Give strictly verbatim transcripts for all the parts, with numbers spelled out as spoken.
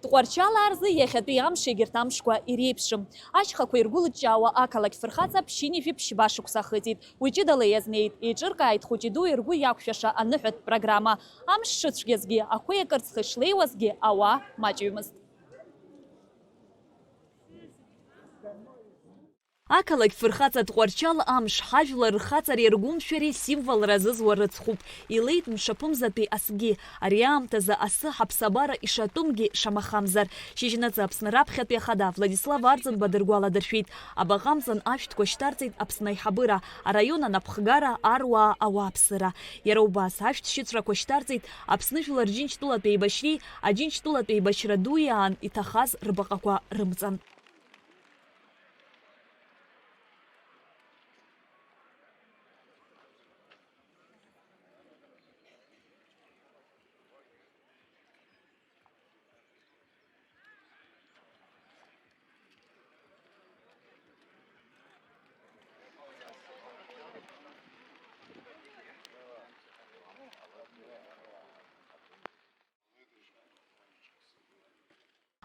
Тҟәарчалаа рзы иахьатәи амш егьырҭ амшқәа иреиԥшым. Ашьхақәа иргәылыҷҷаауа ақалақь фырхаҵа ԥшьынҩажәи ԥшьба шықәса ахыҵит. Уи ҷыдала иазнеит, еиҿыркааит хәыҷи-дуи ргәы иақәшәаша аныҳәатә программа. Амш шыцәгьазгьы, ақәеи акырцхи шлеиуазгьы ауаа маҷҩымызт. Ақалақь фырхаҵа Тҟәарчал амш, ҳажәлар рхаҵареи ргәымшәареи символра зызуа рыцхәуп. Илеит мшаԥымзатәи асгьы. Ари аамҭазы асы ҳаԥсабара ишатәымгьы шамахамзар. Шьыжьнаҵы Аԥсны раԥхьатәи ахада Владислав Арӡынба дыргәаладыршәеит. Абаҟа амҵан ашәҭқәа шьҭарҵеит Аԥсны аиҳабыра, араион анапхгара, аруаа, ауааԥсыра. Иара убас ашәҭшьыҵәрақәа шьҭарҵеит Аԥсны Жәлар Џьынџьтәылатә еибашьреи Аџьынџьтәылатә еибашьра дуи аан иҭахаз рбаҟақәа рымҵан.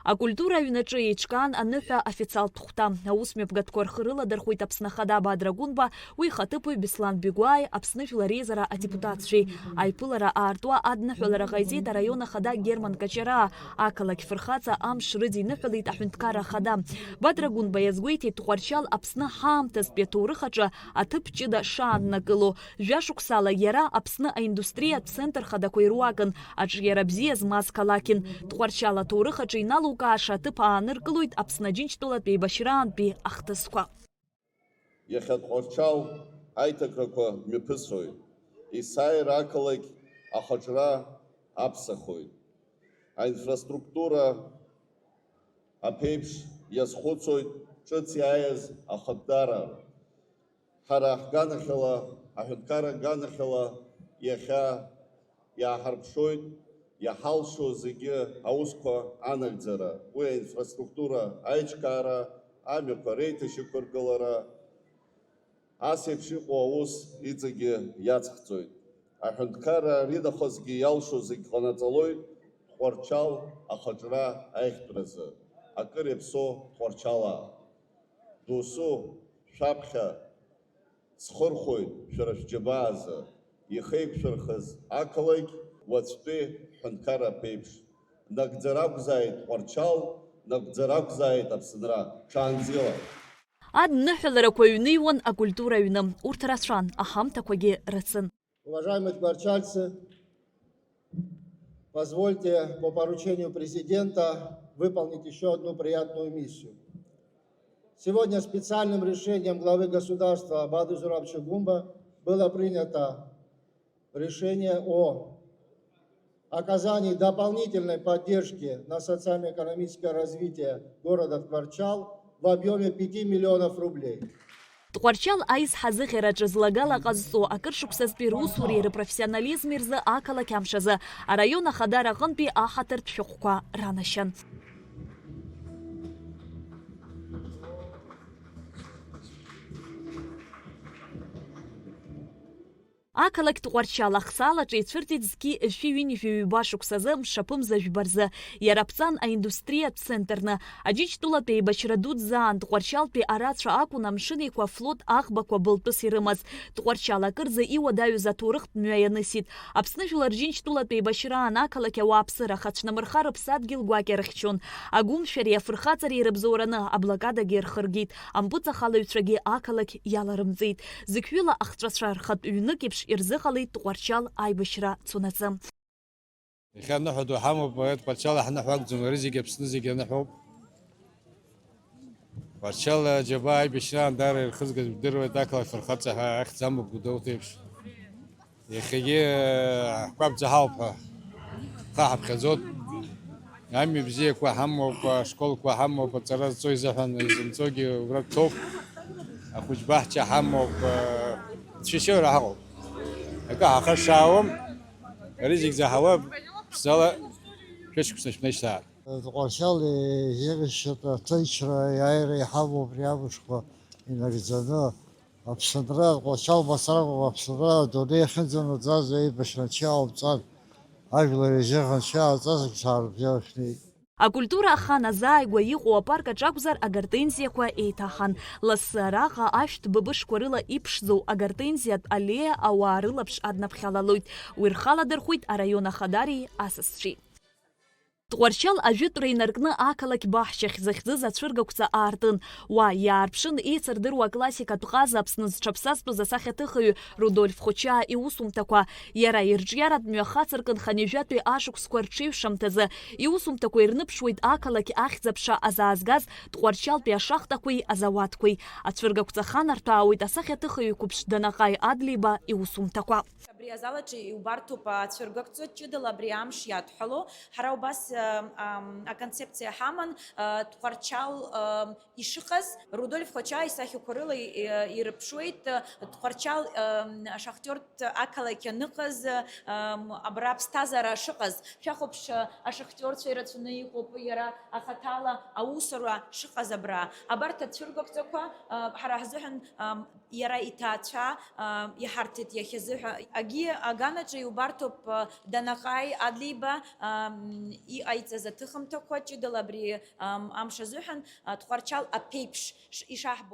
Акультура аҩнаҿы еиҿкаан аныҳәа официалтә хәҭа. Аусмҩаԥгатәқәа рхы рыладырхәит Аԥсны Ахада Бадра Гәынба, уи ихаҭыԥуаҩ Беслан Бигәааи, Аԥсны Жәлар Реизара адепутатцәеи. Аиԥылара аартуа адныҳәалара ҟаиҵеит араион ахада Герман Каҷараа, ақалақь фырхаҵа амш рыдиныҳәалеит аҳәынҭқарра ахада. Бадра Гәынба иазгәеиҭеит Тҟәарчал Аԥсны ҳаамҭазтәи аҭоурых аҿы аҭыԥ ҷыда шааннакыло. Жәашықәсала иара Аԥсны аиндустриатә центр хадақәа ируакын, аҿиара бзиа змаз қалақьын. Тҟәарчал аҭоурых аҿы иналукааша аҭыԥ ааныркылоит Аԥсны Аџьынџьтәылатә еибашьраантәи ахҭысқәа. Иахьа Тҟәарчал аиҭакрақәа мҩаԥысуеит. Есааира ақалақь ахаҿра аԥсахоит. Аинфраструктура аԥеиԥш иазхәыцоит ҿыц иааиз ахатәдара. Ҳара ҳганахьала, аҳәынҭқарра аганахьала иахьа иааҳарԥшуеит иҳалшо зегьы аусқәа анагӡара, уи аинфраструктура аиҿкаара, амҩақәа реиҭашьақәыргылара, ас еиԥш иҟоу аус иҵегьы иаҵхҵоит. Аҳәынҭқарра аринахысгьы иалшо зегь ҟанаҵалоит Тҟәарчал ахаҿра аиӷьтәразы, акыр иаԥсоу Тҟәарчалаа. Досу шәаԥхьа схырхәоит шәара шәџьабаазы, ихеиқәшәырхыз ақалақь уаҵәтәи ҳәынҭқарра аԥеиԥш. Нагӡара ақәзааит Тҟәарчал, нагӡара ақәзааит Аԥсынра, ҽаанӡала! Адныҳәаларақәа ҩныҩуан акультура аҩны, урҭ рацәан, аҳамҭақәагьы рацын. Уважаемые тгварчальцы, позвольте по поручению президента выполнить еще одну приятную миссию. Сегодня специальным решением главы государства Бадры Зурабовича Гумба было принято решение о оказании дополнительной поддержки на социально-экономическое развитие города Тгварчал в объёме пяти миллионов рублей. Тҟәарчал аизҳазыӷьараҿы злагала ҟазҵо акыр шықәсазтәи русуреи рпрофессионализми рзы ақалақь амш азы араион ахадара аҟынтәи аҳаҭыртә шәҟәқәа ранашьан. Ақалақь Тҟәарчал ахсаалаҿы ицәырҵит зқьи жәшәи ҩынҩажәи ҩба шықәсазы мшаԥымза жәба рзы. Иара аԥҵан аиндустриатә центрны. Аџьынџьтәылатә еибашьра дуӡӡаан Тҟәарчалтәи арацәа акәын амшын еиқәа афлот аӷбақәа былтәыс ирымаз. Тҟәарчал акырӡа иуадаҩыз аҭоурыхтә мҩа ианысит. Аԥсны Жәлар Џьынџьтәылатә еибашьраан ақалақь ауааԥсыра ахацәнамырха рыԥсадгьыл гәакьа рыхьчон. Агәымшәареи афырхаҵареи рыбзоураны аблокадагьы рхыргеит, ампыҵахалаҩцәагьы ақалақь иаларымҵеит. Зықьҩыла ахҵәацәа рхатә ҩнык еиԥш ирзыҟалеит Тҟәарчал аибашьра цунаҵы. Иахьа аныҳәа ду ҳамоуп, Тҟәарчал аҳныҳәа акәӡам, ари зегьы Аԥсны зегьы аныҳәоуп. Тҟәарчал аџьабаа аибашьраан даара ирхызгаз бдыруеит, ақалақь фырхаҵа ҳәа ахьӡ амоуп Гәдоуҭа еиԥш. Иахьагьы ҳкәабӡа ҳауп ҳәа ҳхы ҳаԥхьаӡоит. Амҩа бзиақәа ҳамоуп, ашколқәа ҳамоуп, аҵара зҵо изыҳәан изымҵогьы убра дҭоуп. Ахәыҷбаҳча ҳамоуп, цәашьыра ҳаҟоуп. Акы ҳахашаауам, ари зегь заҳауа ԥшӡала шәышықәса шәнеишьҭаар. Тҟәарчал еиӷьысшьатәы аҭынчра аиааира иҳамоу убри амшқәа инагӡаны, Аԥсынра, Тҟәарчал мацаракәым, Аԥсынра адунеи ахьынӡанаӡаз еибашьра нцәа иаауҵар, ажәлар ирзыҳәан нцәа иааҵазар, ҽаара бзиала шәнеит. Акультура ахан азааигәа иҟоу апарк аҿы акәзар, агортензиақәа еиҭаҳан. Лассы араҟа ашәҭ быбышқәа рыла иԥшӡоу агортензиатә аллеа ауаа рылаԥш аднаԥхьалалоит. Уи рхаладырхәит араион ахадари асасцәеи. Тҟәарчал ажәытәра инаркны ақалақь баҳчахь зыхьӡыз ацәыргақәҵа аартын. Уа иаарԥшын еицырдыруа аклассикатә ҟаза Аԥсны зҽаԥсазтәыз асахьаҭыхҩы Рудольф Хочаа иусумҭақәа. Иара ирҿиаратә мҩахацыркын хынҩажәатәи ашықәсқәа рҽеиҩшамҭазы иусумҭақәа ирныԥшуеит ақалақь ахьӡ-аԥша азаазгаз Тҟәарчалтәи ашахтақәеи азауадқәеи. Ацәыргақәҵа ханарҭәаауеит асахьаҭыхҩы қәыԥш Данаҟаи Адлеиба иусумҭақәа. Абри азал аҿы иубарҭоуп ацәыргақәҵа ҷыдала абри амш иадҳәало. Ҳара убас, ам, ам, аконцепциа ҳаман, а, Тҟәарчал, ам, ишыҟаз, Рудольф Хочаа исахьақәа рыла и-, и-, ирыԥшуеит, а, Тҟәарчал, ам, ашахтиортә ақалақь аныҟаз, ам, абра аԥсҭазаара шыҟаз. Шәахәаԥш, а, ашахтиорцәа ирацәаны иҟоуп, иара ахаҭала аусура шыҟаз абра. Абарҭ ацәыргақәҵақәа, а, ҳара ҳзыҳәан, ам, иара иҭаацәа, а, иҳарҭеит иахьазыҳәа. Агьи аганаҿы иубарҭоуп, а, Данаҟаи Адлеиба, ам, иҟаиҵаз аҭыхымҭақәа ҷыдала абри, ам, амш азыҳәан, а, Тҟәарчал аԥеиԥш ш-, ишаҳбо.